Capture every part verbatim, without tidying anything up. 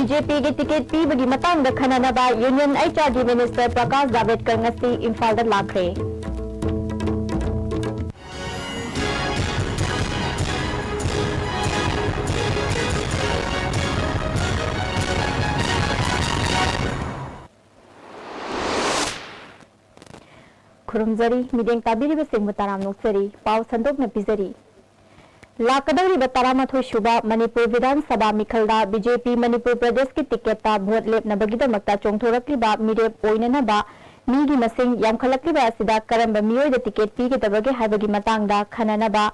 B J ꯄꯤꯒꯤ ticket ꯄꯤꯕꯒꯤ ꯃꯇꯥꯡꯗ ꯈꯟꯅꯅꯕ Union H R D Minister Prakash Javadekar ꯉꯁꯤ ꯏꯝꯐꯥꯜꯗ ꯂꯥꯛꯈ꯭ꯔꯦ꯫ ꯈꯨꯔꯨꯝꯖꯔꯤ, ꯃꯤꯠꯌꯦꯡ ꯇꯥꯕꯤꯔꯤꯕꯁꯤꯡꯕꯨ ꯇꯔꯥꯝꯅ ꯑꯣꯛꯆꯔꯤ꯫ ꯄꯥꯎ ꯁꯟꯗꯣꯛꯅ ꯄꯤꯖꯔꯤ꯫ ꯂꯥꯛꯀꯗꯧꯔꯤꯕ ꯇꯔꯥꯃꯥꯊꯣꯏ ꯁꯨꯕ ꯃꯅꯤꯄꯨꯔ ꯕꯤꯙꯥꯟ ꯁꯚꯥ ꯃꯤꯈꯜꯗ ꯕꯤ ꯖꯦ ꯄꯤ ꯃꯅꯤꯄꯨꯔ ꯄ꯭ꯔꯗꯦꯁꯀꯤ ꯇꯤꯀꯦꯠꯇ ꯚꯣꯠ ꯂꯦꯞꯅꯕꯒꯤꯗꯃꯛꯇ ꯆꯣꯡꯊꯣꯔꯛꯂꯤꯕ ꯃꯤꯔꯦꯞ ꯑꯣꯏꯅꯅꯕ ꯃꯤꯒꯤ ꯃꯁꯤꯡ ꯌꯥꯝꯈꯠꯂꯛꯂꯤꯕ ꯑꯁꯤꯗ ꯀꯔꯝꯕ ꯃꯤꯑꯣꯏꯗ ꯇꯤꯀꯦꯠ ꯄꯤꯒꯗꯕꯒꯦ ꯍꯥꯏꯕꯒꯤ ꯃꯇꯥꯡꯗ ꯈꯟꯅꯅꯕ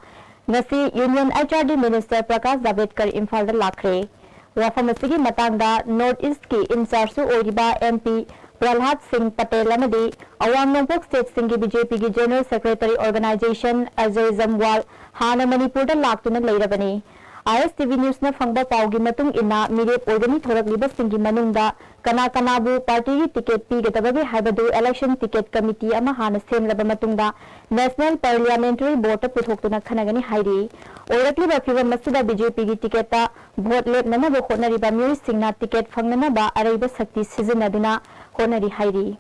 ꯉꯁꯤ Union H R D Minister Prakash Javadekar ꯏꯝꯐꯥꯜꯗ ꯂꯥꯛꯈ꯭ꯔꯦ꯫ ꯋꯥꯐꯝ ꯑꯁꯤꯒꯤ ꯃꯇꯥꯡꯗ North East ꯀꯤ in charge ꯁꯨ ꯑꯣꯏꯔꯤꯕ M P ꯄ꯭ꯔꯍꯂꯥꯗ ꯁꯤꯡ ꯄꯇꯦꯜ ꯑꯃꯗꯤ ꯑꯋꯥꯡ ꯅꯣꯡꯄꯣꯛ state ꯁꯤꯡꯒꯤ B J P ꯒꯤ General Secretary Organization ꯑꯖꯌ ꯖꯝꯋꯥꯜ ꯍꯥꯟꯅ ꯃꯅꯤꯄꯨꯔꯗ ꯂꯥꯛꯇꯨꯅ ꯂꯩꯔꯕꯅꯤ꯫ I S T V News ꯅ ꯐꯪꯕ ꯄꯥꯎꯒꯤ ꯃꯇꯨꯡ ꯏꯟꯅ, ꯃꯤꯔꯦꯞ ꯑꯣꯏꯒꯅꯤ ꯊꯣꯔꯛꯂꯤꯕꯁꯤꯡꯒꯤ ꯃꯅꯨꯡꯗ ꯀꯅꯥ ꯀꯅꯥꯕꯨ party ꯒꯤ ticket ꯄꯤꯒꯗꯕꯒꯦ ꯍꯥꯏꯕꯗꯨ election ticket committee ꯑꯃ ꯍꯥꯟꯅ ꯁꯦꯝꯂꯕ ꯃꯇꯨꯡꯗ National Parliamentary Board ꯇ ꯄꯨꯊꯣꯛꯇꯨꯅ ꯈꯟꯅꯒꯅꯤ ꯍꯥꯏꯔꯤ꯫ ꯑꯣꯏꯔꯛꯂꯤꯕ ꯐꯤꯚꯝ ꯑꯁꯤꯗ B J P ꯒꯤ ticket ꯇ ꯚꯣꯠ ꯂꯦꯞꯅꯅꯕ ꯍꯣꯠꯅꯔꯤꯕ ꯃꯤꯑꯣꯏꯁꯤꯡꯅ ticket ꯐꯪꯅꯅꯕ ꯑꯔꯩꯕ ꯁꯛꯇꯤ ꯁꯤꯖꯤꯟꯅꯗꯨꯅ ꯍꯣꯠꯅꯔꯤ ꯍꯥꯏꯔꯤ꯫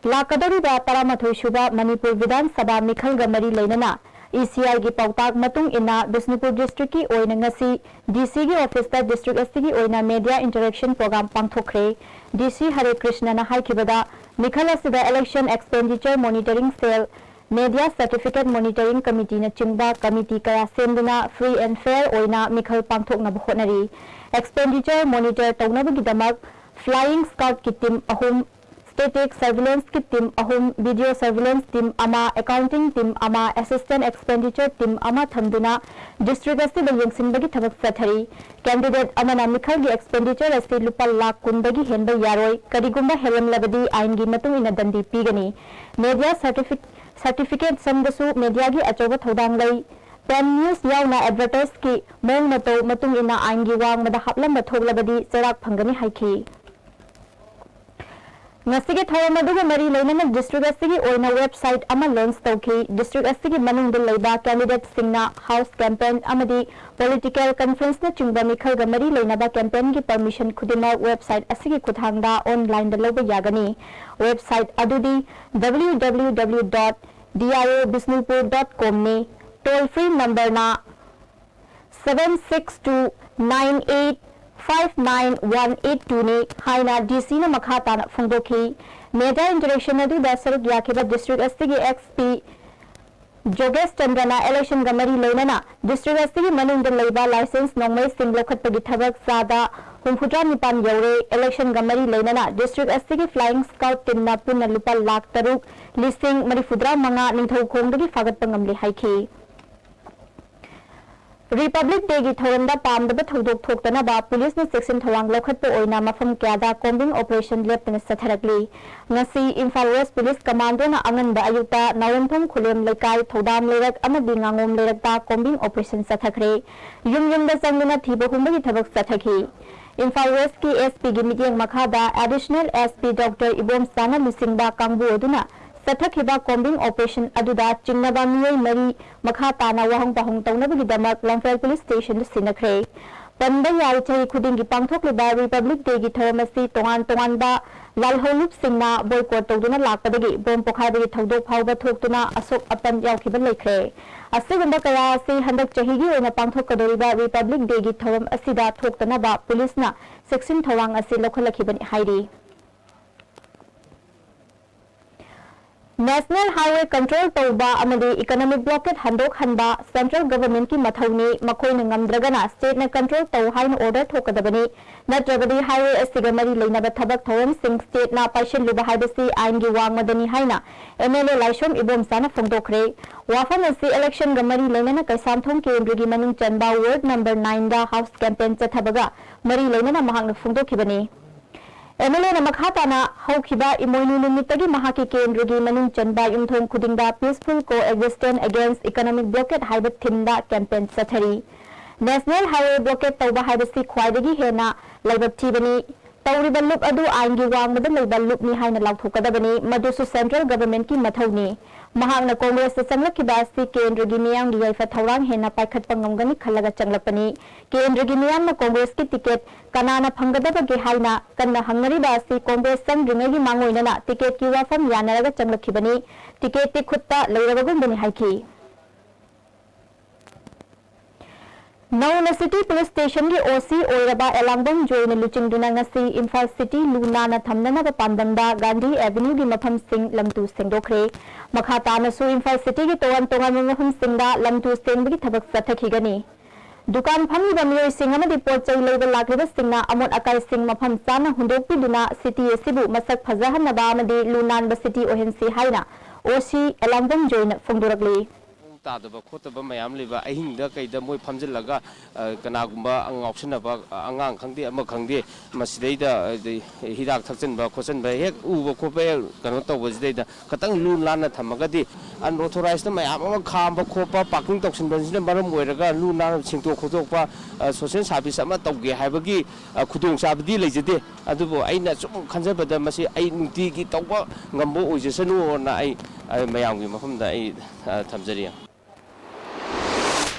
ꯂꯥꯛꯀꯗꯧꯔꯤꯕ ꯇꯔꯥꯃꯥꯊꯣꯏ ꯁꯨꯕ ꯃꯅꯤꯄꯨꯔ ꯕꯤꯙꯥꯟ ꯁꯚꯥ ꯃꯤꯈꯜꯒ ꯃꯔꯤ ꯂꯩꯅꯅ E C I ꯒꯤ ꯄꯥꯎꯇꯥꯛ ꯃꯇꯨꯡ ꯏꯟꯅ ꯕꯤꯁꯅꯨꯄꯨꯔ district ꯀꯤ ꯑꯣꯏꯅ ꯉꯁꯤ D C ꯒꯤ office ꯇ district ꯑꯁꯤꯒꯤ ꯑꯣꯏꯅ media interaction program ꯄꯥꯡꯊꯣꯛꯈ꯭ꯔꯦ꯫ D C ꯍꯔꯦ ꯀ꯭ꯔꯤꯁꯅꯅ ꯍꯥꯏꯈꯤꯕꯗ, ꯃꯤꯈꯜ ꯑꯁꯤꯗ election expenditure monitoring cell, media certificate monitoring committee ꯅꯆꯤꯡꯕ committee ꯀꯌꯥ ꯁꯦꯝꯗꯨꯅ free and fair ꯑꯣꯏꯅ ꯃꯤꯈꯜ ꯄꯥꯡꯊꯣꯛꯅꯕ ꯍꯣꯠꯅꯔꯤ꯫ Expenditure monitor ꯇꯧꯅꯕꯒꯤꯗꯃꯛ flying squad ꯀꯤ team ꯑꯍꯨꯝ, static surveillance ꯀꯤ team ꯑꯍꯨꯝ, video surveillance team ꯑꯃ, accounting team ꯑꯃ, assistant expenditure team ꯑꯃ ꯊꯝꯗꯨꯅ district ꯑꯁꯤꯗ ꯌꯦꯡꯁꯤꯟꯕꯒꯤ ꯊꯕꯛ ꯆꯠꯊꯔꯤ꯫ Candidate ꯑꯃꯅ ꯃꯤꯈꯜꯒꯤ expenditure ꯑꯁꯤ ꯂꯨꯄꯥ ꯂꯥꯈ ꯀꯨꯟꯗꯒꯤ ꯍꯦꯟꯕ ꯌꯥꯔꯣꯏ, ꯀꯔꯤꯒꯨꯝꯕ ꯍꯦꯜꯂꯝꯂꯕꯗꯤ ꯑꯥꯏꯟꯒꯤ ꯃꯇꯨꯡ ꯏꯟꯅ ꯗꯟꯗꯤ ꯄꯤꯒꯅꯤ꯫ Media certifi-, certificate ꯁꯪꯗꯁꯨ media ꯒꯤ ꯑꯆꯧꯕ ꯊꯧꯗꯥꯡ ꯂꯩ꯫ Pan News ꯌꯥꯎꯅ advertise ꯀꯤ ꯃꯑꯣꯡ ꯃꯇꯧ ꯃꯇꯨꯡ ꯏꯟꯅ ꯑꯥꯏꯟꯒꯤ ꯋꯥꯡꯃꯗ ꯍꯥꯞꯂꯝꯕ ꯊꯣꯛꯂꯕꯗꯤ ꯆꯩꯔꯥꯛ ꯐꯪꯒꯅꯤ ꯍꯥꯏꯈꯤ꯫ ꯉꯁꯤꯒꯤ ꯊꯧꯔꯝ ꯑꯗꯨꯒ ꯃꯔꯤ ꯂꯩꯅꯅ district ꯑꯁꯤꯒꯤ ꯑꯣꯏꯅ website ꯑꯃ launch ꯇꯧꯈꯤ꯫ District ꯑꯁꯤꯒꯤ ꯃꯅꯨꯡꯗ ꯂꯩꯕ candidateꯁꯤꯡꯅ house campaign ꯑꯃꯗꯤ political conferenceꯅꯆꯤꯡꯕ ꯃꯤꯈꯜꯒ ꯃꯔꯤ ꯂꯩꯅꯕ campaignꯒꯤ permission ꯈꯨꯗꯤꯡꯃꯛ website ꯑꯁꯤꯒꯤ ꯈꯨꯠꯊꯥꯡꯗ onlineꯗ ꯂꯧꯕ ꯌꯥꯒꯅꯤ꯫ Website ꯑꯗꯨꯗꯤ W W W dot D I O Bishnupur dot comꯅꯤ꯫ Toll free numberꯅ seven six two nine eight five nine one eight twoꯅꯤ ꯍꯥꯏꯅ DCꯅ ꯃꯈꯥ ꯇꯥꯅ ꯐꯣꯡꯗꯣꯛꯈꯤ꯫ Media interaction ꯑꯗꯨꯗ ꯁꯔꯨꯛ ꯌꯥꯈꯤꯕ district ꯑꯁꯤꯒꯤ SP ꯖꯣꯒꯦꯁ ꯆꯟꯗ꯭ꯔꯅ electionꯒ ꯃꯔꯤ ꯂꯩꯅꯅ district ꯑꯁꯤꯒꯤ ꯃꯅꯨꯡꯗ ꯂꯩꯕ license ꯅꯣꯡꯃꯩꯁꯤꯡ ꯂꯧꯈꯠꯄꯒꯤ ꯊꯕꯛ ꯆꯥꯗ ꯍꯨꯝꯐꯨꯇꯔꯥ ꯅꯤꯄꯥꯟ ꯌꯧꯔꯦ꯫ Electionꯒ ꯃꯔꯤ ꯂꯩꯅꯅ district ꯑꯁꯤꯒꯤ flying squad teamꯅ ꯄꯨꯟꯅ ꯂꯨꯄꯥ ꯂꯥꯈ ꯇꯔꯨꯛ ꯂꯤꯁꯤꯡ ꯃꯔꯤꯐꯨꯇꯔꯥ ꯃꯉꯥ ꯅꯤꯡꯊꯧꯈꯣꯡꯗꯒꯤ ꯐꯥꯒꯠꯄ ꯉꯝꯂꯦ ꯍꯥꯏꯈꯤ꯫ Republic Dayꯒꯤ ꯊꯧꯔꯝꯗ ꯄꯥꯝꯗꯕ ꯊꯧꯗꯣꯛ ꯊꯣꯛꯇꯅꯕ ꯄꯨꯂꯤꯁꯅ ꯆꯦꯛꯁꯤꯟ ꯊꯧꯔꯥꯡ ꯂꯧꯈꯠꯄ ꯑꯣꯏꯅ ꯃꯐꯝ ꯀꯌꯥꯗ combing operation ꯂꯦꯞꯇꯅ ꯆꯠꯊꯔꯛꯂꯤ꯫ ꯉꯁꯤ ꯏꯝꯐꯥꯜ West Police Commandoꯅ ꯑꯉꯟꯕ ꯑꯌꯨꯛꯇ ꯅꯥꯎꯔꯦꯝꯊꯣꯡ ꯈꯨꯂꯦꯝ ꯂꯩꯀꯥꯏ, ꯊꯧꯗꯥꯝ ꯂꯩꯔꯛ ꯑꯃꯗꯤ ꯉꯥꯉꯣꯝ ꯂꯩꯔꯛꯇ combing operation ꯆꯠꯊꯈ꯭ꯔꯦ꯫ ꯌꯨꯝ ꯌꯨꯝꯗ ꯆꯪꯗꯨꯅ ꯊꯤꯕ ꯍꯨꯝꯕꯒꯤ ꯊꯕꯛ ꯆꯠꯊꯈꯤ꯫ ꯏꯝꯐꯥꯜ Westꯀꯤ SPꯒꯤ ꯃꯤꯠꯌꯦꯡ ꯃꯈꯥꯗ Additional SP Doctor ꯏꯕꯣꯝꯆꯥꯅ ꯂꯨꯆꯤꯡꯕ ꯀꯥꯡꯕꯨ ꯑꯗꯨꯅ ꯆꯠꯊꯈꯤꯕ combing operation ꯑꯗꯨꯗ ꯆꯤꯡꯅꯕ ꯃꯤꯑꯣꯏ ꯃꯔꯤ ꯃꯈꯥ ꯇꯥꯅ ꯋꯥꯍꯪ ꯄꯥꯎꯍꯪ ꯇꯧꯅꯕꯒꯤꯗꯃꯛ ꯂꯝꯐꯦꯜ police stationꯗ ꯁꯤꯟꯅꯈ꯭ꯔꯦ꯫ ꯄꯟꯕ ꯌꯥꯏ, ꯆꯍꯤ ꯈꯨꯗꯤꯡꯒꯤ ꯄꯥꯡꯊꯣꯛꯂꯤꯕ Republic Dayꯒꯤ ꯊꯧꯔꯝ ꯑꯁꯤ ꯇꯣꯉꯥꯟ ꯇꯣꯉꯥꯟꯕ ꯂꯥꯜꯍꯧꯂꯨꯞꯁꯤꯡꯅ boycott ꯇꯧꯗꯨꯅ ꯂꯥꯛꯄꯗꯒꯤ bomb ꯄꯣꯈꯥꯏꯕꯒꯤ ꯊꯧꯗꯣꯛ ꯐꯥꯎꯕ ꯊꯣꯛꯇꯨꯅ ꯑꯁꯣꯛ ꯑꯄꯟ ꯌꯥꯎꯈꯤꯕ ꯂꯩꯈ꯭ꯔꯦ꯫ ꯑꯁꯤꯒꯨꯝꯕ ꯀꯌꯥ ꯑꯁꯤ ꯍꯟꯗꯛ ꯆꯍꯤꯒꯤ ꯑꯣꯏꯅ ꯄꯥꯡꯊꯣꯛꯀꯗꯧꯔꯤꯕ Republic Dayꯒꯤ ꯊꯧꯔꯝ ꯑꯁꯤꯗ ꯊꯣꯛꯇꯅꯕ ꯄꯨꯂꯤꯁꯅ ꯆꯦꯛꯁꯤꯟ ꯊꯧꯔꯥꯡ ꯑꯁꯤ ꯂꯧꯈꯠꯂꯛꯈꯤꯕꯅꯤ ꯍꯥꯏꯔꯤ꯫ National Highway control ꯇꯧꯕ ꯑꯃꯗꯤ economic blockade ꯍꯟꯗꯣꯛꯍꯟꯕ central governmentꯀꯤ ꯃꯊꯧꯅꯤ꯫ ꯃꯈꯣꯏꯅ ꯉꯝꯗ꯭ꯔꯒꯅ stateꯅ control ꯇꯧ ꯍꯥꯏꯅ order ꯊꯣꯛꯀꯗꯕꯅꯤ꯫ ꯅꯠꯇ꯭ꯔꯕꯗꯤ highway ꯑꯁꯤꯒ ꯃꯔꯤ ꯂꯩꯅꯕ ꯊꯕꯛ ꯊꯧꯔꯝꯁꯤꯡ stateꯅ ꯄꯥꯏꯁꯤꯜꯂꯨꯕ ꯍꯥꯏꯕꯁꯤ ꯑꯥꯏꯟꯒꯤ ꯋꯥꯡꯃꯗꯅꯤ ꯍꯥꯏꯅ MLA ꯂꯥꯏꯁ꯭ꯔꯝ ꯏꯕꯣꯝꯆꯥꯅ ꯐꯣꯡꯗꯣꯛꯈ꯭ꯔꯦ꯫ ꯋꯥꯐꯝ ꯑꯁꯤ electionꯒ ꯃꯔꯤ ꯂꯩꯅꯅ ꯀꯩꯁꯥꯝꯊꯣꯡ ꯀꯦꯟꯗ꯭ꯔꯒꯤ ꯃꯅꯨꯡ ꯆꯟꯕ ward number nineꯗ house campaign ꯆꯠꯊꯕꯒ ꯃꯔꯤ ꯂꯩꯅꯅ ꯃꯍꯥꯛꯅ ꯐꯣꯡꯗꯣꯛꯈꯤꯕꯅꯤ꯫ MLAꯅ ꯃꯈꯥ ꯇꯥꯅ ꯍꯧꯈꯤꯕ ꯏꯃꯣꯏꯅꯨ ꯅꯨꯃꯤꯠꯇꯒꯤ ꯃꯍꯥꯛꯀꯤ ꯀꯦꯟꯗ꯭ꯔꯒꯤ ꯃꯅꯨꯡ ꯆꯟꯕ ꯌꯨꯝꯊꯣꯡ ꯈꯨꯗꯤꯡꯗ peaceful coexistence against economic blockade ꯍꯥꯏꯕ themeꯗ campaign ꯆꯠꯊꯔꯤ꯫ National Highway blockade ꯇꯧꯕ ꯍꯥꯏꯕꯁꯤ ꯈ꯭ꯋꯥꯏꯗꯒꯤ ꯍꯦꯟꯅ ꯂꯥꯏꯕꯛ ꯊꯤꯕꯅꯤ꯫ ꯇꯧꯔꯤꯕ ꯂꯨꯞ ꯑꯗꯨ ꯑꯥꯏꯟꯒꯤ ꯋꯥꯡꯃꯗ ꯂꯩꯕ ꯂꯨꯞꯅꯤ ꯍꯥꯏꯅ ꯂꯥꯎꯊꯣꯛꯀꯗꯕꯅꯤ꯫ ꯃꯗꯨꯁꯨ ꯁꯦꯟꯇ꯭ꯔꯦꯜ ꯒꯚꯔꯟꯃꯦꯟꯠꯀꯤ ꯃꯊꯧꯅꯤ꯫ ꯃꯍꯥꯛꯅ ꯀꯣꯡꯒ꯭ꯔꯦꯁꯇ ꯆꯪꯂꯛꯈꯤꯕ ꯑꯁꯤ ꯀꯦꯟꯗ꯭ꯔꯒꯤ ꯃꯤꯌꯥꯝꯒꯤ ꯌꯥꯏꯐ ꯊꯧꯔꯥꯡ ꯍꯦꯟꯅ ꯄꯥꯏꯈꯠꯄ ꯉꯝꯒꯅꯤ ꯈꯜꯂꯒ ꯆꯪꯂꯛꯄꯅꯤ꯫ ꯀꯦꯟꯗ꯭ꯔꯒꯤ ꯃꯤꯌꯥꯝꯅ ꯀꯣꯡꯒ꯭ꯔꯦꯁꯀꯤ ꯇꯤꯀꯦꯠ ꯀꯅꯥꯅ ꯐꯪꯒꯗꯕꯒꯦ ꯍꯥꯏꯅ ꯀꯟꯅ ꯍꯪꯅꯔꯤꯕ ꯑꯁꯤ ꯀꯣꯡꯒ꯭ꯔꯦꯁ ꯆꯪꯗ꯭ꯔꯤꯉꯩꯒꯤ ꯃꯥꯡꯑꯣꯏꯅꯅ ꯇꯤꯀꯦꯠꯀꯤ ꯋꯥꯐꯝ ꯌꯥꯅꯔꯒ ꯆꯪꯂꯛꯈꯤꯕꯅꯤ꯫ ꯇꯤꯀꯦꯠꯇꯤ ꯈꯨꯠꯇ ꯂꯩꯔꯕꯒꯨꯝꯕꯅꯤ ꯍꯥꯏꯈꯤ꯫ ꯅꯧꯅ ꯁꯤꯇꯤ ꯄꯨꯂꯤꯁ ꯁ꯭ꯇꯦꯁꯟꯒꯤ ꯑꯣ ꯁꯤ ꯑꯣꯏꯔꯕ ꯑꯦꯂꯥꯡꯕꯝ ꯖꯣꯏꯅ ꯂꯨꯆꯤꯡꯗꯨꯅ ꯉꯁꯤ ꯏꯝꯐꯥꯜ ꯁꯤꯇꯤ ꯂꯨ ꯅꯥꯟꯅ ꯊꯝꯅꯅꯕ ꯄꯥꯟꯗꯝꯗ ꯒꯥꯟꯙꯤ ꯑꯦꯚꯦꯅ꯭ꯌꯨꯒꯤ ꯃꯐꯝꯁꯤꯡ ꯂꯝꯇꯨ ꯁꯦꯡꯗꯣꯛꯈ꯭ꯔꯦ꯫ ꯃꯈꯥ ꯇꯥꯅꯁꯨ ꯏꯝꯐꯥꯜ ꯁꯤꯇꯤꯒꯤ ꯇꯣꯉꯥꯟ ꯇꯣꯉꯥꯟꯕ ꯃꯐꯝꯁꯤꯡꯗ ꯂꯝꯇꯨ ꯁꯦꯡꯕꯒꯤ ꯊꯕꯛ ꯆꯠꯊꯈꯤꯒꯅꯤ꯫ ꯗꯨꯀꯥꯟ ꯐꯝꯂꯤꯕ ꯃꯤꯑꯣꯏꯁꯤꯡ ꯑꯃꯗꯤ ꯄꯣꯠ ꯆꯩ ꯂꯩꯕ ꯂꯥꯛꯂꯤꯕꯁꯤꯡꯅ ꯑꯃꯣꯠ ꯑꯀꯥꯏꯁꯤꯡ ꯃꯐꯝ ꯆꯥꯅ ꯍꯨꯟꯗꯣꯛꯄꯤꯗꯨꯅ ꯁꯤꯇꯤ ꯑꯁꯤꯕꯨ ꯃꯁꯛ ꯐꯖꯍꯟꯅꯕ ꯑꯃꯗꯤ ꯂꯨ ꯅꯥꯟꯕ ꯁꯤꯇꯤ ꯑꯣꯏꯍꯟꯁꯤ ꯍꯥꯏꯅ ꯑꯣ ꯁꯤ ꯑꯦꯂꯥꯡꯕꯝ ꯖꯣꯏꯅ ꯐꯣꯡꯗꯣꯔꯛꯂꯤ꯫ ꯃꯑꯣꯡ ꯇꯥꯗꯕ ꯈꯣꯠꯇꯕ ꯃꯌꯥꯝ ꯂꯩꯕ, ꯑꯍꯤꯡꯗ ꯀꯩꯗ ꯃꯣꯏ ꯐꯝꯖꯤꯜꯂꯒ, ꯑ, ꯀꯅꯥꯒꯨꯝꯕ ꯉꯥꯎꯁꯟꯅꯕ, ꯑ, ꯑꯉꯥꯡ ꯈꯪꯗꯦ, ꯑꯃ ꯈꯪꯗꯦ, ꯃꯁꯤꯗꯩꯗ, ꯑ, ꯍꯤꯗꯥꯛ ꯊꯛꯆꯟꯕ ꯈꯣꯠꯆꯟꯕ ꯍꯦꯛ ꯎꯕ ꯈꯣꯠꯄ, ꯍꯦꯛ ꯀꯩꯅꯣ ꯇꯧꯕꯁꯤꯗꯩꯗ ꯈꯤꯇꯪ ꯂꯨ ꯅꯥꯟꯅ ꯊꯝꯃꯒꯗꯤ, unauthorized ꯃꯌꯥꯝ ꯑꯃ ꯈꯥꯝꯕ ꯈꯣꯠꯄ, parking ꯇꯧꯁꯤꯟꯕꯁꯤꯅ ꯃꯔꯝ ꯑꯣꯏꯔꯒ ꯂꯨ ꯅꯥꯟꯅ ꯁꯦꯡꯗꯣꯛ ꯈꯣꯠꯇꯣꯛꯄ, ꯑ, social service ꯑꯃ ꯇꯧꯒꯦ ꯍꯥꯏꯕꯒꯤ, ꯑ, ꯈꯨꯗꯣꯡꯆꯥꯕꯗꯤ ꯂꯩꯖꯗꯦ꯫ ꯑꯗꯨꯕꯨ ꯑꯩꯅ ꯁꯨꯝ ꯈꯟꯖꯕꯗ ꯃꯁꯤ ꯑꯩ ꯅꯨꯡꯇꯤꯒꯤ ꯇꯧꯕ ꯉꯝꯕ ꯑꯣꯏꯖꯁꯅꯨꯅ ꯑꯩ, ꯑ, ꯃꯌꯥꯝꯒꯤ ꯃꯐꯝꯗ ꯑꯩ, ꯑ, ꯊꯝꯖꯔꯤ꯫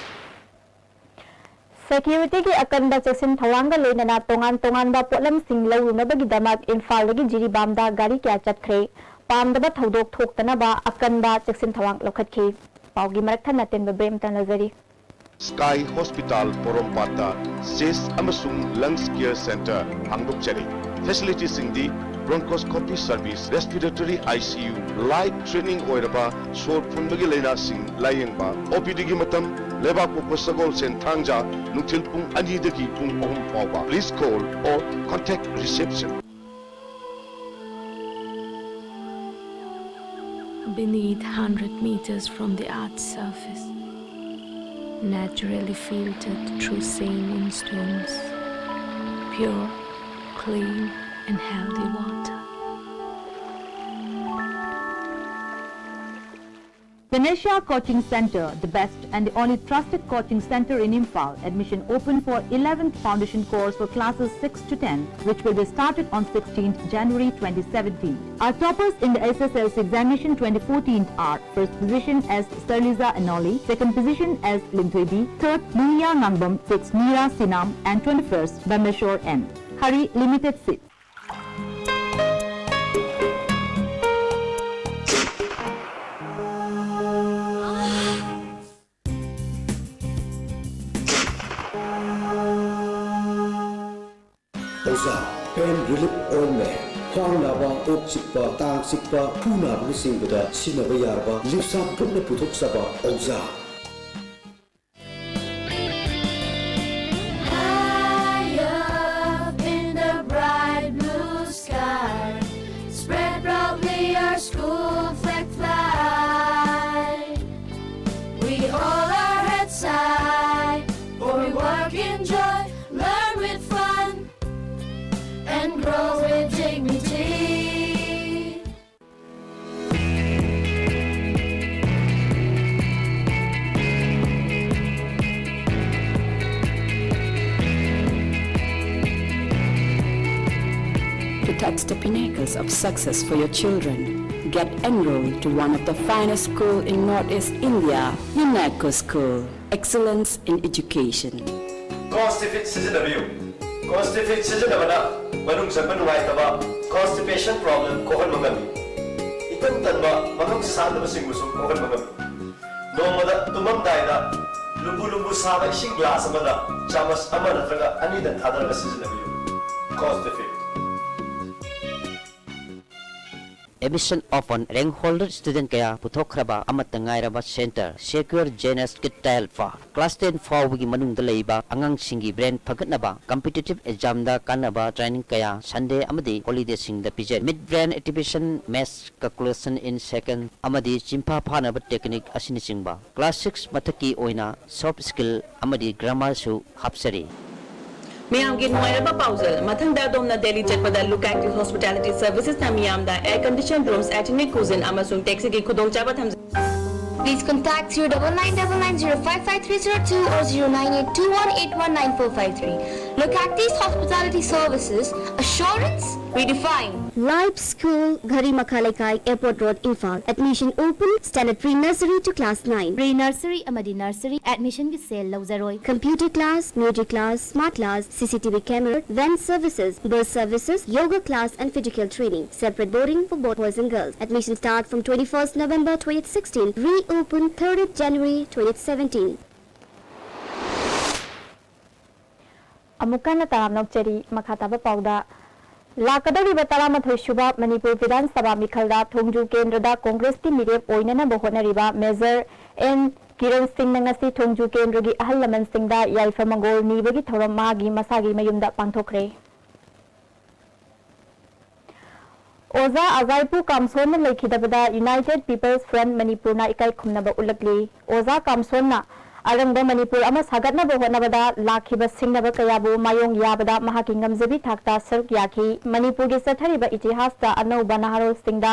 ꯁꯦꯀ꯭ꯌꯨꯔꯤꯇꯤꯒꯤ ꯑꯀꯟꯕ ꯆꯦꯛꯁꯤꯟ ꯊꯧꯔꯥꯡꯒ ꯂꯣꯏꯅꯅ ꯇꯣꯉꯥꯟ ꯇꯣꯉꯥꯟꯕ ꯄꯣꯠꯂꯝꯁꯤꯡ ꯂꯧꯔꯨꯅꯕꯒꯤꯗꯃꯛ ꯏꯝꯐꯥꯜꯗꯒꯤ ꯖꯤꯔꯤꯕꯥꯝꯗ ꯒꯥꯔꯤ ꯀꯌꯥ ꯆꯠꯈ꯭ꯔꯦ꯫ ꯄꯥꯝꯗꯕ ꯊꯧꯗꯣꯛ ꯊꯣꯛꯇꯅꯕ ꯑꯀꯟꯕ ꯆꯦꯛꯁꯤꯟ ꯊꯧꯔꯥꯡ ꯂꯧꯈꯠꯈꯤ꯫ ꯄꯥꯎꯒꯤ ꯃꯔꯛ ꯊꯟꯅ ꯑꯇꯦꯟꯕ ꯕ꯭ꯔꯦꯛ ꯑꯃꯇ ꯂꯧꯖꯔꯤ꯫ Sky Hospital ꯄꯣꯔꯣꯝꯄꯥꯠꯇ ꯆꯦꯁ ꯑꯃꯁꯨꯡ ꯂꯪꯁ ꯀꯦꯌꯔ ꯁꯦꯟꯇꯔ ꯍꯥꯡꯗꯣꯛꯆꯔꯤ꯫ ꯐꯦꯁꯤꯂꯤꯇꯤꯁꯤꯡꯗꯤ bronchoscopy service, respiratory I C U, light training ꯑꯣꯏꯔꯕ ꯁꯣꯔ ꯐꯨꯟꯕꯒꯤ ꯂꯥꯏꯅꯥꯁꯤꯡ ꯂꯥꯌꯦꯡꯕ, ꯑꯣ ꯄꯤ ꯗꯤꯒꯤ ꯃꯇꯝ ꯂꯩꯕꯥꯛꯄꯣꯛꯄ ꯁꯒꯣꯜꯁꯦꯟ ꯊꯥꯡꯖ ꯅꯨꯡꯊꯤꯜ ꯄꯨꯡ ꯑꯅꯤꯗꯒꯤ ꯄꯨꯡ ꯑꯍꯨꯝ ꯐꯥꯎꯕ꯫ Please call or contact reception. Beneath, hundred meters from the earth's surface, naturally filtered through saline stones, pure, clean, and healthy water. Ganesha Coaching Center, the best and the only trusted coaching center in Imphal. Admission open for eleventh foundation course for classes six to ten, which will be started on sixteenth January twenty seventeen. Our toppers in the S S L C examination twenty fourteen are: first position as Sterliza Anoli, second position as Linthuibi, third Lunia Ngangbam, sixth Mira Sinam, and twenty-first Bameshwar N. Hari limited seat. ꯑꯣꯖꯥ, pain relief ointment, ꯈ꯭ꯋꯥꯡ ꯅꯥꯕ, ꯀꯣꯛ ꯆꯤꯛꯄ, ꯇꯥꯡ ꯆꯤꯛꯄ, ꯈꯨ ꯅꯥꯕꯅꯆꯤꯡꯕꯗ ꯁꯤꯖꯤꯟꯅꯕ ꯌꯥꯔꯕ ꯂꯤꯞꯁꯥ ꯒ꯭ꯔꯨꯞꯅ ꯄꯨꯊꯣꯛꯆꯕ ꯑꯣꯖꯥ꯫ High up in the bright blue sky, spread proudly our school flag fly. We hold our heads high, for we work in joy, learn with fun, and grow with dignity. To touch the pinnacles of success for your children, get enrolled to one of the finest school in Northeast India, UNECO School. Excellence in Education. Constipate ꯁꯤꯖꯤꯟꯅꯕꯤꯌꯨ꯫ Constipate ꯁꯤꯖꯤꯟꯅꯕꯅ ꯃꯅꯨꯡ ꯆꯪꯕ ꯅꯨꯡꯉꯥꯏꯇꯕ, constipation problem ꯀꯣꯛꯍꯟꯕ ꯉꯝꯃꯤ꯫ ꯏꯇꯟ ꯇꯟꯕ, ꯃꯉꯝ ꯁꯥꯟꯗꯕꯁꯤꯡꯕꯨꯁꯨ ꯀꯣꯛꯍꯟꯕ ꯉꯝꯃꯤ꯫ ꯅꯣꯡꯃꯗ ꯇꯨꯝꯃꯝꯗꯥꯏꯗ ꯂꯨꯝꯕꯨ ꯂꯨꯝꯕꯨ ꯁꯥꯕ ꯏꯁꯤꯡ glass ꯑꯃꯗ ꯆꯥꯃꯁ ꯑꯃ ꯅꯠꯇ꯭ꯔꯒ ꯑꯅꯤꯗꯪ ꯊꯥꯗꯔꯒ ꯁꯤꯖꯤꯟꯅꯕꯤꯌꯨ꯫ Constipate꯫ Admission open, rank holder student ꯀꯌꯥ ꯄꯨꯊꯣꯛꯈ꯭ꯔꯕ ꯑꯃꯠꯇ ꯉꯥꯏꯔꯕ center, Secure J N S Kid Trial Park꯫ Class ten ꯐꯥꯎꯕꯒꯤ ꯃꯅꯨꯡꯗ ꯂꯩꯕ ꯑꯉꯥꯡꯁꯤꯡꯒꯤ brain ꯐꯒꯠꯅꯕ, competitive examꯗ ꯀꯥꯟꯅꯕ training ꯀꯌꯥ Sunday ꯑꯃꯗꯤ holidayꯁꯤꯡꯗ ꯄꯤꯖꯩ꯫ Mid brain activation, maths calculation in second ꯑꯃꯗꯤ ꯆꯤꯟꯐꯥ ꯐꯥꯅꯕ technique ꯑꯁꯤꯅꯆꯤꯡꯕ꯫ Class six ꯃꯊꯛꯀꯤ ꯑꯣꯏꯅ soft skill ꯑꯃꯗꯤ grammarꯁꯨ ꯍꯥꯞꯆꯔꯤ꯫ ꯃꯌꯥꯝꯒꯤ ꯅꯨꯡꯉꯥꯏꯔꯕ ꯄꯥꯎꯖꯦꯜ꯫ ꯃꯊꯪꯗ ꯑꯗꯣꯝꯅ ꯗꯦꯜꯂꯤ ꯆꯠꯄꯗ Look Active Hospitality Servicesꯅ ꯃꯤꯌꯥꯝꯗ air conditioned rooms, ethnic cuisine ꯑꯃꯁꯨꯡ taxiꯒꯤ ꯈꯨꯗꯣꯡꯆꯥꯕ ꯊꯝꯖꯩ꯫ Please contact zero double nine double nine zero five five three zero two or zero nine eight two one eight one nine four five three. Localities Hospitality Services, assurance redefined. Life School, Ghari Makha Leikai, Airport Road, Imphal. Admission open, standard pre-nursery to class nine. Pre-nursery ꯑꯃꯗꯤ nursery admissionꯒꯤ cell ꯂꯧꯖꯔꯣꯏ꯫ Computer class, music class, smart class, C C T V camera, van services, bus services, yoga class and physical training. Separate boarding for both boys and girls. Admission start from twenty-first November twenty sixteen. Reopen thirtieth January twenty seventeen. ꯑꯃꯨꯛ ꯍꯟꯅ ꯇꯔꯥꯝꯅ ꯑꯣꯛꯆꯔꯤ꯫ ꯃꯈꯥ ꯇꯥꯕ ꯄꯥꯎꯗ, ꯂꯥꯛꯀꯗꯧꯔꯤꯕ ꯇꯔꯥꯃꯥꯊꯣꯏ ꯁꯨꯕ ꯃꯅꯤꯄꯨꯔ ꯕꯤꯙꯥꯟ ꯁꯚꯥ ꯃꯤꯈꯜꯗ ꯊꯣꯡꯖꯨ ꯀꯦꯟꯗ꯭ꯔꯗ ꯀꯣꯡꯒ꯭ꯔꯦꯁꯀꯤ ꯃꯤꯔꯦꯞ ꯑꯣꯏꯅꯅꯕ ꯍꯣꯠꯅꯔꯤꯕ ꯃꯦꯖꯔ ꯑꯦꯟ ꯀꯤꯔꯟ ꯁꯤꯡꯅ ꯉꯁꯤ ꯊꯣꯡꯖꯨ ꯀꯦꯟꯗ꯭ꯔꯒꯤ ꯑꯍꯜ ꯂꯃꯟꯁꯤꯡꯗ ꯌꯥꯏꯐ ꯃꯪꯒꯣꯜ ꯅꯤꯕꯒꯤ ꯊꯧꯔꯝ ꯃꯥꯒꯤ ꯃꯁꯥꯒꯤ ꯃꯌꯨꯝꯗ ꯄꯥꯡꯊꯣꯛꯈ꯭ꯔꯦ꯫ ꯑꯣꯖꯥ ꯑꯖꯥꯏꯄꯨ ꯀꯥꯝꯁꯣꯟꯅ ꯂꯩꯈꯤꯗꯕꯗ United People's Front ꯃꯅꯤꯄꯨꯔꯅ ꯏꯀꯥꯏ ꯈꯨꯝꯅꯕ ꯎꯠꯂꯛꯂꯤ꯫ ꯑꯣꯖꯥ ꯀꯥꯝꯁꯣꯟꯅ ꯑꯔꯪꯕ ꯃꯅꯤꯄꯨꯔ ꯑꯃ ꯁꯥꯒꯠꯅꯕ ꯍꯣꯠꯅꯕꯗ ꯂꯥꯛꯈꯤꯕ ꯁꯤꯡꯅꯕ ꯀꯌꯥꯕꯨ ꯃꯥꯌꯣꯡ ꯌꯥꯕꯗ ꯃꯍꯥꯛꯀꯤ ꯉꯝꯖꯕꯤ ꯊꯥꯛꯇ ꯁꯔꯨꯛ ꯌꯥꯈꯤ꯫ ꯃꯅꯤꯄꯨꯔꯒꯤ ꯆꯠꯊꯔꯤꯕ ꯏꯇꯤꯍꯥꯁꯇ ꯑꯅꯧꯕ ꯅꯍꯥꯔꯣꯜꯁꯤꯡꯗ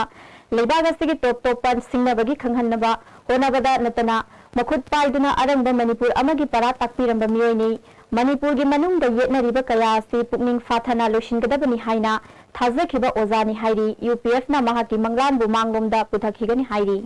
ꯂꯩꯕꯥꯛ ꯑꯁꯤꯒꯤ ꯇꯣꯞ ꯇꯣꯞꯄ ꯁꯤꯡꯅꯕꯒꯤ ꯈꯪꯍꯟꯅꯕ ꯍꯣꯠꯅꯕꯗ ꯅꯠꯇꯅ ꯃꯈꯨꯠ ꯄꯥꯏꯗꯨꯅ ꯑꯔꯪꯕ ꯃꯅꯤꯄꯨꯔ ꯑꯃꯒꯤ ꯄꯔꯥ ꯇꯥꯛꯄꯤꯔꯝꯕ ꯃꯤꯑꯣꯏꯅꯤ꯫ ꯃꯅꯤꯄꯨꯔꯒꯤ ꯃꯅꯨꯡꯗ ꯌꯦꯠꯅꯔꯤꯕ ꯀꯌꯥ ꯑꯁꯤ ꯄꯨꯛꯅꯤꯡ ꯐꯥꯊꯅ ꯂꯣꯏꯁꯤꯟꯒꯗꯕꯅꯤ ꯍꯥꯏꯅ ꯊꯥꯖꯈꯤꯕ ꯑꯣꯖꯥꯅꯤ ꯍꯥꯏꯔꯤ꯫ ꯌꯨ ꯄꯤ ꯑꯦꯐꯅ ꯃꯍꯥꯛꯀꯤ ꯃꯪꯂꯥꯟꯕꯨ ꯃꯥꯡꯂꯣꯝꯗ ꯄꯨꯊꯈꯤꯒꯅꯤ ꯍꯥꯏꯔꯤ꯫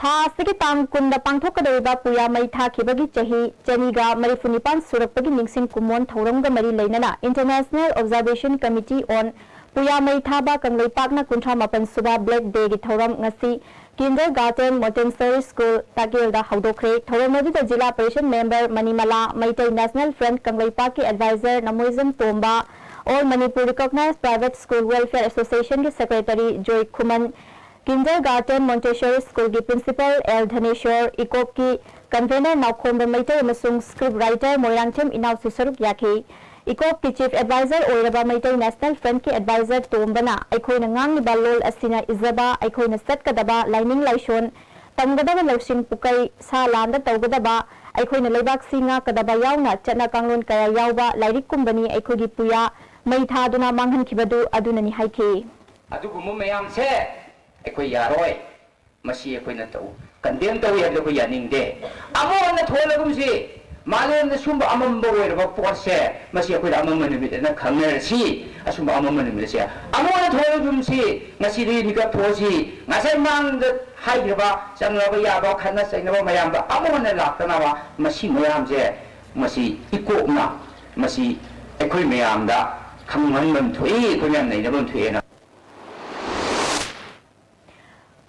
ꯊꯥ ꯑꯁꯤꯒꯤ ꯇꯥꯡ ꯀꯨꯟꯗ ꯄꯥꯡꯊꯣꯛꯀꯗꯧꯔꯤꯕ ꯄꯨꯌꯥ ꯃꯩ ꯊꯥꯈꯤꯕꯒꯤ ꯆꯍꯤ ꯆꯅꯤꯒ ꯃꯔꯤꯐꯨ ꯅꯤꯄꯥꯟ ꯁꯨꯔꯛꯄꯒꯤ ꯅꯤꯡꯁꯤꯡ ꯀꯨꯝꯑꯣꯟ ꯊꯧꯔꯝꯒ ꯃꯔꯤ ꯂꯩꯅꯅ International Observation Committee on ꯄꯨꯌꯥ ꯃꯩ ꯊꯥꯕ ꯀꯪꯂꯩꯄꯥꯛꯅ ꯀꯨꯟꯊ꯭ꯔꯥ ꯃꯥꯄꯟ ꯁꯨꯕ Black Dayꯒꯤ ꯊꯧꯔꯝ ꯉꯁꯤ Kindergarten Montessori School ꯇꯥꯛꯌꯦꯜꯗ ꯍꯧꯗꯣꯛꯈ꯭ꯔꯦ꯫ ꯊꯧꯔꯝ ꯑꯗꯨꯗ zila parishad member Manimala, Meitei National Front ꯀꯪꯂꯩꯄꯥꯛꯀꯤ advisor Namoijam Tomba, All Manipur Recognized Private School Welfare Associationꯒꯤ secretary Joy Khuman, Kindergarten Montessori Schoolꯒꯤ principal ꯑꯦꯜ ꯙꯅꯦꯁꯣꯔ, ꯏꯀꯣꯞꯀꯤ convener ꯅꯥꯎꯈꯣꯝꯕ ꯃꯩꯇꯩ ꯑꯃꯁꯨꯡ script writer ꯃꯣꯏꯔꯥꯡꯊꯦꯝ ꯏꯅꯥꯎꯁꯨ ꯁꯔꯨꯛ ꯌꯥꯈꯤ꯫ ꯏꯀꯣꯞꯀꯤ chief advisor ꯑꯣꯏꯔꯕ ꯃꯩꯇꯩ National Frontꯀꯤ advisor ꯇꯣꯝꯕꯅ ꯑꯩꯈꯣꯏꯅ ꯉꯥꯡꯂꯤꯕ ꯂꯣꯜ ꯑꯁꯤꯅ ꯏꯖꯕ, ꯑꯩꯈꯣꯏꯅ ꯆꯠꯀꯗꯕ ꯂꯥꯏꯅꯤꯡ ꯂꯥꯏꯁꯣꯟ, ꯇꯝꯒꯗꯕ ꯂꯧꯁꯤꯡ ꯄꯨꯀꯩ, ꯁꯥ ꯂꯥꯟꯗ ꯇꯧꯒꯗꯕ, ꯑꯩꯈꯣꯏꯅ ꯂꯩꯕꯥꯛꯁꯤ ꯉꯥꯛꯀꯗꯕ ꯌꯥꯎꯅ ꯆꯠꯅ ꯀꯥꯡꯂꯣꯟ ꯀꯌꯥ ꯌꯥꯎꯕ ꯂꯥꯏꯔꯤꯛꯀꯨꯝꯕꯅꯤ꯫ ꯑꯩꯈꯣꯏꯒꯤ ꯄꯨꯌꯥ ꯃꯩ ꯊꯥꯗꯨꯅ ꯃꯥꯡꯍꯟꯈꯤꯕꯗꯨ ꯑꯗꯨꯅꯅꯤ ꯍꯥꯏꯈꯤ꯫ ꯑꯗꯨꯒꯨꯝꯕ ꯃꯌꯥꯝꯁꯦ ꯑꯩꯈꯣꯏ ꯌꯥꯔꯣꯏ꯫ ꯃꯁꯤ ꯑꯩꯈꯣꯏꯅ ꯇꯧ ꯀꯟꯗꯦꯝ ꯇꯧꯏ ꯍꯥꯏꯕꯗ ꯑꯩꯈꯣꯏ ꯌꯥꯅꯤꯡꯗꯦ꯫ ꯑꯃꯨꯛ ꯍꯟꯅ ꯊꯣꯛꯍꯜꯂꯒꯨꯝꯁꯤ꯫ ꯃꯥꯂꯦꯝꯗ ꯁꯨꯝꯕ ꯑꯃꯝꯕ ꯑꯣꯏꯔꯕ ꯄꯣꯠꯁꯦ, ꯃꯁꯤ ꯑꯩꯈꯣꯏꯅ ꯑꯃꯝꯕ ꯅꯨꯃꯤꯠ ꯑꯅ ꯈꯪꯅꯔꯁꯤ꯫ ꯑꯁꯨꯝꯕ ꯑꯃꯝꯕ ꯅꯨꯃꯤꯠ ꯑꯁꯦ ꯑꯃꯨꯛ ꯍꯟꯅ ꯊꯣꯛꯍꯜꯂꯒꯨꯝꯁꯤ꯫ ꯉꯁꯤꯗꯤ ꯃꯤꯀꯞ ꯊꯣꯛꯑꯁꯤ꯫ ꯉꯁꯥꯏ ꯃꯥꯡꯗ ꯍꯥꯏꯈ꯭ꯔꯕ ꯆꯪꯅꯕ ꯌꯥꯕ ꯈꯠꯅ ꯆꯩꯅꯕ ꯃꯌꯥꯝꯗꯣ ꯑꯃꯨꯛ ꯍꯟꯅ ꯂꯥꯛꯇꯅꯕ, ꯃꯁꯤ ꯃꯌꯥꯝꯁꯦ, ꯃꯁꯤ ꯏꯀꯣꯛꯅ, ꯃꯁꯤ ꯑꯩꯈꯣꯏ ꯃꯌꯥꯝꯗ ꯈꯪꯍꯟꯐꯝ ꯊꯣꯛꯏ, ꯑꯩꯈꯣꯏ ꯃꯌꯥꯝ ꯅꯩꯅꯐꯝ ꯊꯣꯛꯑꯦꯅ꯫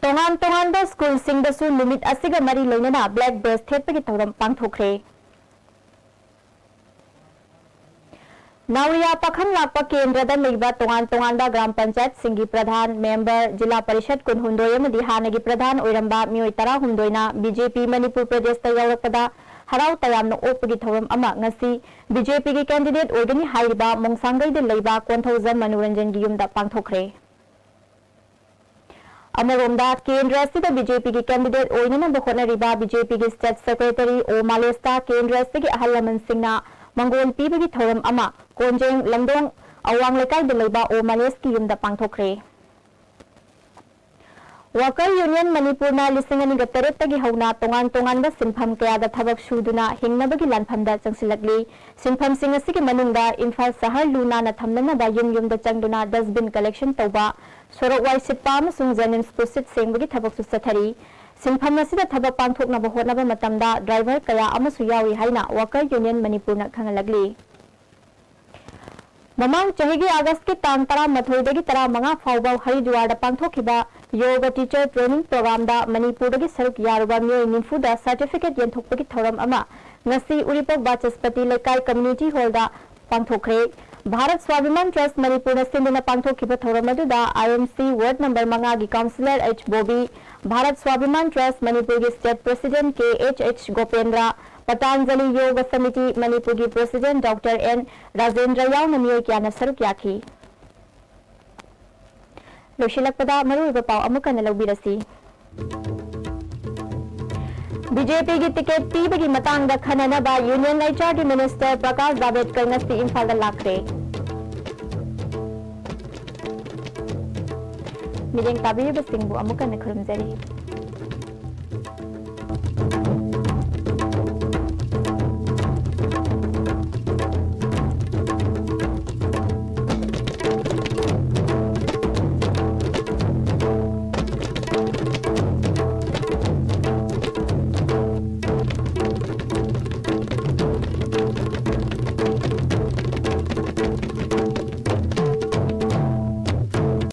ꯇꯣꯉꯥꯟ ꯇꯣꯉꯥꯟꯕ ꯁ꯭ꯀꯨꯜꯁꯤꯡꯗꯁꯨ ꯅꯨꯃꯤꯠ ꯑꯁꯤꯒ ꯃꯔꯤ ꯂꯩꯅꯅ ꯕ꯭ꯂꯦꯛ ꯕꯦꯖ ꯊꯦꯠꯄꯒꯤ ꯊꯧꯔꯝ ꯄꯥꯡꯊꯣꯛꯈ꯭ꯔꯦ꯫ ꯅꯥꯎꯔꯤꯌꯥ ꯄꯥꯈꯪ ꯂꯥꯛꯄ ꯀꯦꯟꯗ꯭ꯔꯗ ꯂꯩꯕ ꯇꯣꯉꯥꯟ ꯇꯣꯉꯥꯟꯕ ꯒ꯭ꯔꯥꯝ ꯄꯟꯆꯥꯌꯠꯁꯤꯡꯒꯤ ꯄ꯭ꯔꯙꯥꯟ, ꯃꯦꯝꯕꯔ, ꯖꯤꯂꯥ ꯄꯔꯤꯁꯠ ꯀꯨꯟꯍꯨꯝꯗꯣꯏ ꯑꯃꯗꯤ ꯍꯥꯟꯅꯒꯤ ꯄ꯭ꯔꯙꯥꯟ ꯑꯣꯏꯔꯝꯕ ꯃꯤꯑꯣꯏ ꯇꯔꯥꯍꯨꯝꯗꯣꯏꯅ ꯕꯤ ꯖꯦ ꯄꯤ ꯃꯅꯤꯄꯨꯔ ꯄ꯭ꯔꯗꯦꯁꯇ ꯌꯥꯎꯔꯛꯄꯗ ꯍꯔꯥꯎ ꯇꯌꯥꯝꯅ ꯑꯣꯛꯄꯒꯤ ꯊꯧꯔꯝ ꯑꯃ ꯉꯁꯤ ꯕꯤ ꯖꯦ ꯄꯤꯒꯤ ꯀꯦꯟꯗꯤꯗꯦꯠ ꯑꯣꯏꯒꯅꯤ ꯍꯥꯏꯔꯤꯕ ꯃꯣꯡꯁꯥꯡꯒꯩꯗ ꯂꯩꯕ ꯀꯣꯟꯊꯧꯖꯝ ꯃꯅꯣꯔꯟꯖꯟꯒꯤ ꯌꯨꯝꯗ ꯄꯥꯡꯊꯣꯛꯈ꯭ꯔꯦ꯫ ꯑꯃꯔꯣꯝꯗ, ꯀꯦꯟꯗ꯭ꯔ ꯑꯁꯤꯗ ꯕꯤ ꯖꯦ ꯄꯤꯒꯤ ꯀꯦꯟꯗꯤꯗꯦꯠ ꯑꯣꯏꯅꯅꯕ ꯍꯣꯠꯅꯔꯤꯕ ꯕꯤ ꯖꯦ ꯄꯤꯒꯤ ꯁ꯭ꯇꯦꯠ ꯁꯦꯀ꯭ꯔꯦꯇꯔꯤ ꯑꯣ ꯃꯥꯂꯦꯁꯇ ꯀꯦꯟꯗ꯭ꯔ ꯑꯁꯤꯒꯤ ꯑꯍꯜ ꯂꯃꯟꯁꯤꯡꯅ ꯃꯪꯒꯣꯜ ꯄꯤꯕꯒꯤ ꯊꯧꯔꯝ ꯑꯃ ꯀꯣꯟꯖꯦꯡ ꯂꯝꯗꯣꯡ ꯑꯋꯥꯡ ꯂꯩꯀꯥꯏꯗ ꯂꯩꯕ ꯑꯣ ꯃꯥꯂꯦꯁꯀꯤ ꯌꯨꯝꯗ ꯄꯥꯡꯊꯣꯛꯈ꯭ꯔꯦ꯫ ꯋꯥꯀꯔ ꯌꯨꯅꯤꯌꯟ ꯃꯅꯤꯄꯨꯔꯅ ꯂꯤꯁꯤꯡ ꯑꯅꯤꯒ ꯇꯔꯦꯠꯇꯒꯤ ꯍꯧꯅ ꯇꯣꯉꯥꯟ ꯇꯣꯉꯥꯟꯕ ꯁꯤꯟꯐꯝ ꯀꯌꯥꯗ ꯊꯕꯛ ꯁꯨꯗꯨꯅ ꯍꯤꯡꯅꯕꯒꯤ ꯂꯥꯟꯐꯝꯗ ꯆꯪꯁꯤꯜꯂꯛꯂꯤ꯫ ꯁꯤꯟꯐꯝꯁꯤꯡ ꯑꯁꯤꯒꯤ ꯃꯅꯨꯡꯗ ꯏꯝꯐꯥꯜ ꯁꯍꯔ ꯂꯨ ꯅꯥꯟꯅ ꯊꯝꯅꯅꯕ ꯌꯨꯝ ꯌꯨꯝꯗ ꯆꯪꯗꯨꯅ dustbin collection ꯇꯧꯕ, ꯁꯣꯔꯣꯛ ꯋꯥꯏ ꯁꯤꯠꯄ ꯑꯃꯁꯨꯡ ꯖꯦꯅꯤꯝꯁꯄꯨ ꯁꯤꯠ ꯁꯦꯡꯕꯒꯤ ꯊꯕꯛꯁꯨ ꯆꯠꯊꯔꯤ꯫ ꯁꯤꯟꯐꯝ ꯑꯁꯤꯗ ꯊꯕꯛ ꯄꯥꯡꯊꯣꯛꯅꯕ ꯍꯣꯠꯅꯕ ꯃꯇꯝꯗ ꯗ꯭ꯔꯥꯏꯚꯔ ꯀꯌꯥ ꯑꯃꯁꯨ ꯌꯥꯎꯔꯤ ꯍꯥꯏꯅ ꯋꯥꯀꯔ ꯌꯨꯅꯤꯌꯟ ꯃꯅꯤꯄꯨꯔꯅ ꯈꯪꯍꯜꯂꯛꯂꯤ꯫ ꯃꯃꯥꯡ ꯆꯍꯤꯒꯤ ꯑꯥꯒꯁꯀꯤ ꯇꯥꯡ ꯇꯔꯥꯃꯥꯊꯣꯏꯗꯒꯤ ꯇꯔꯥꯃꯉꯥ ꯐꯥꯎꯕ ꯍꯔꯤꯗ꯭ꯋꯥꯔꯗ ꯄꯥꯡꯊꯣꯛꯈꯤꯕ ꯌꯣꯒ ꯇꯤꯆꯔ ꯇ꯭ꯔꯦꯅꯤꯡ ꯄ꯭ꯔꯣꯒ꯭ꯔꯥꯝꯗ ꯃꯅꯤꯄꯨꯔꯗꯒꯤ ꯁꯔꯨꯛ ꯌꯥꯔꯨꯕ ꯃꯤꯑꯣꯏ ꯅꯤꯐꯨꯗ ꯁꯔꯇꯤꯐꯤꯀꯦꯠ ꯌꯦꯟꯊꯣꯛꯄꯒꯤ ꯊꯧꯔꯝ ꯑꯃ ꯉꯁꯤ ꯎꯔꯤꯄꯣꯛ ꯕꯥꯆꯁꯄꯇꯤ ꯂꯩꯀꯥꯏ ꯀꯝꯃ꯭ꯌꯨꯅꯤꯇꯤ ꯍꯣꯜꯗ ꯄꯥꯡꯊꯣꯛꯈ꯭ꯔꯦ꯫ ꯚꯥꯔꯠ ꯁ꯭ꯋꯥꯚꯤꯃꯥꯟ ꯇ꯭ꯔꯁꯠ ꯃꯅꯤꯄꯨꯔꯅ ꯁꯤꯟꯗꯨꯅ ꯄꯥꯡꯊꯣꯛꯈꯤꯕ ꯊꯧꯔꯝ ꯑꯗꯨꯗ ꯑꯥꯏ ꯑꯦꯝ ꯁꯤ ꯋꯥꯔꯗ ꯅꯝꯕꯔ ꯃꯉꯥꯒꯤ counsellor H Bobby, Bharat ꯁ꯭ꯋꯥꯚꯤꯃꯥꯟ trust ꯃꯅꯤꯄꯨꯔꯒꯤ ꯁ꯭ꯇꯦꯠ ꯄ꯭ꯔꯦꯁꯤꯗꯦꯟꯠ ꯀꯦ ꯑꯩꯆ ꯑꯩꯆ ꯒꯣꯄꯦꯟꯗ꯭ꯔ, ꯄꯇꯥꯟꯖꯂꯤ ꯌꯣꯒ ꯁꯃꯤꯇꯤ ꯃꯅꯤꯄꯨꯔꯒꯤ ꯄ꯭ꯔꯦꯁꯤꯗꯦꯟꯠ ꯗꯣꯛꯇꯔ ꯑꯦꯟ ꯔꯥꯖꯦꯟꯗ꯭ꯔ ꯌꯥꯎꯅ ꯃꯤꯑꯣꯏ ꯀꯌꯥꯅ ꯁꯔꯨꯛ ꯌꯥꯈꯤ꯫ ꯂꯣꯏꯁꯤꯜꯂꯛꯄꯗ ꯃꯔꯨꯑꯣꯏꯕ ꯄꯥꯎ ꯑꯃꯨꯛ ꯍꯟꯅ ꯂꯧꯕꯤꯔꯁꯤ꯫ ꯕꯤ ꯖꯦ ꯄꯤꯒꯤ ꯇꯤꯀꯦꯠ ꯄꯤꯕꯒꯤ ꯃꯇꯥꯡꯗ ꯈꯟꯅꯅꯕ ꯌꯨꯅꯤꯌꯟ ꯑꯩꯆ ꯑꯥꯔꯒꯤ ꯃꯤꯅꯤꯁꯇꯔ ꯄ꯭ꯔꯀꯥꯁ ꯖꯥꯕꯦꯗꯀꯔ ꯉꯁꯤ ꯏꯝꯐꯥꯜꯗ ꯂꯥꯛꯈ꯭ꯔꯦ꯫ ꯃꯤꯠꯌꯦꯡ ꯇꯥꯕꯤꯔꯤꯕꯁꯤꯡꯕꯨ ꯑꯃꯨꯛ ꯍꯟꯅ ꯈꯨꯔꯨꯝꯖꯔꯤ꯫